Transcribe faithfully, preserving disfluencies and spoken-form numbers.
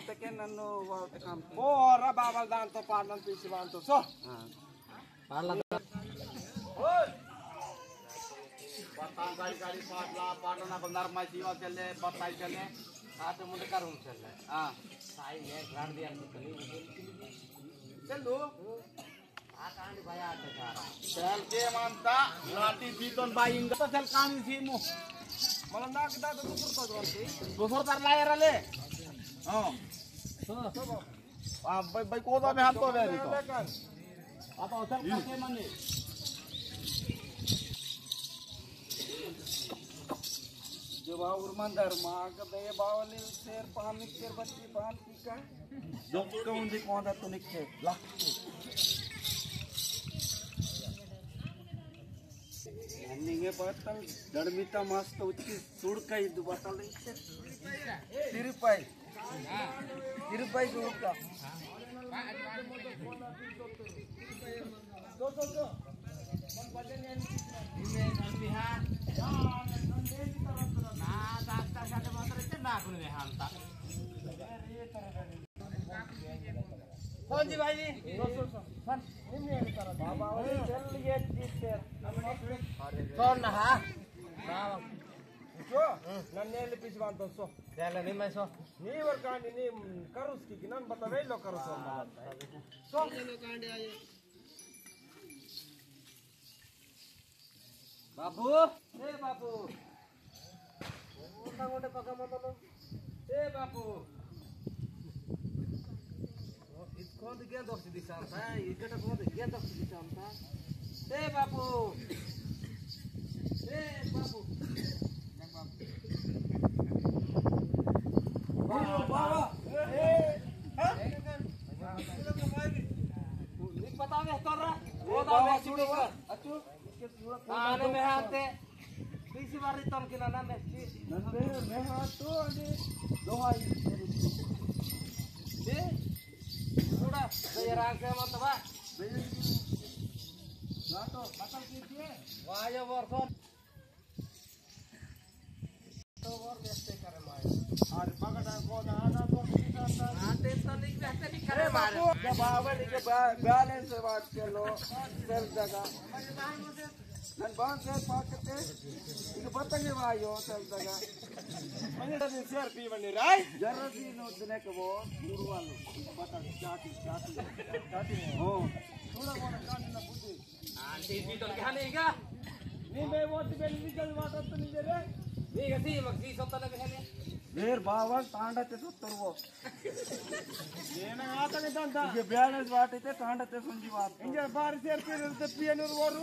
वाते के नन्नो वाते काम। ओ, रा बाबल दान तो पालन पीछे वान तो सो। हाँ। पालन। ओए। बतान गाड़ी गाड़ी पाटला, पाटला ना को नरमा जीवा चले, बताई चले। आते मुंडे करूँ चले। हाँ। साई ने ग्रांड दिया तो चले। चल दो। चल के मानता, लाठी पीतन बाई इंगा तो चल काम सीमो। मला नाक दा तो दूसर को जोर से। दूसर तर लायर ले। हाँ। हाँ, भाई, भाई, को तो मैं हम तो दे दी तो। अब अवसर काटे मने। जो बाबू ईमानदार माँ का दे बावली शेर पान निकल बच्ची पान की का। जो कौन दी कौन दा तो निकल ला। निंगे बतल दड़मिता मस्त उचकी सुड़का इदु बतल इसे। तिरपाई। इरुपै सूट का। कौन जी भाई जी? बाबा, वो चल ये चीज से। कौन ना? हाँ। जो? नन्ने लिपिस बांधो सो। चल, नहीं मैं सो। नी वर कांडी नी करुस की, की नन बता वेलो करुस। सो। बापू, ए बापू। ओंटा गोटे पका मत लो। ए बापू। इत कौन दिखे दोस्त दिसांता? इकटा कौन दिखे दोस्त दिसांता? ए बापू। ए बापू। बाबा, बाबा। ए, हाँ? नी पता वे तोरा? वो बाबा, बाबा, सुनो, सुनो। अचू। आने में आते। तीसरी बार रिटर्न किना ना मैं। नंदे, मैं हाँ तो अने दोहाई। दे। थोड़ा, तो ये राग से मत बा। ना तो, मतलब कीजिए। वाह, ये वर्षन। तो और व्यस्त करे माय। अरे पकड़ा को दादा तो किसान था। आते तो नहीं व्यस्त नहीं करे मारे। जब आवल के बैलेंस से बात कर लो, चल जगह। नन बांध से पाकते, इक बतंगे वायो, चल जगह। मने तो शेयर पी मने राय। जरा दी नो दिने के वो, गुरु वालो। बता, चाटी, चाटी, चाटी। हो। थोड़ा बहुत काटना बुद्धि। आंटी जी तो क्या नहीं का? नहीं, मैं वो तो बेल निकल वाटर तो नहीं दे रहे। नहीं, ऐसे ही मक्सी सोता ना कहने। वेर बावन तांडा ते सत्तर वो। ये ना आता नहीं तांडा। ये बयालीस वाटे ते तांडा ते सुनजी बात। इंगे बार से फिर ते पियन और वरु।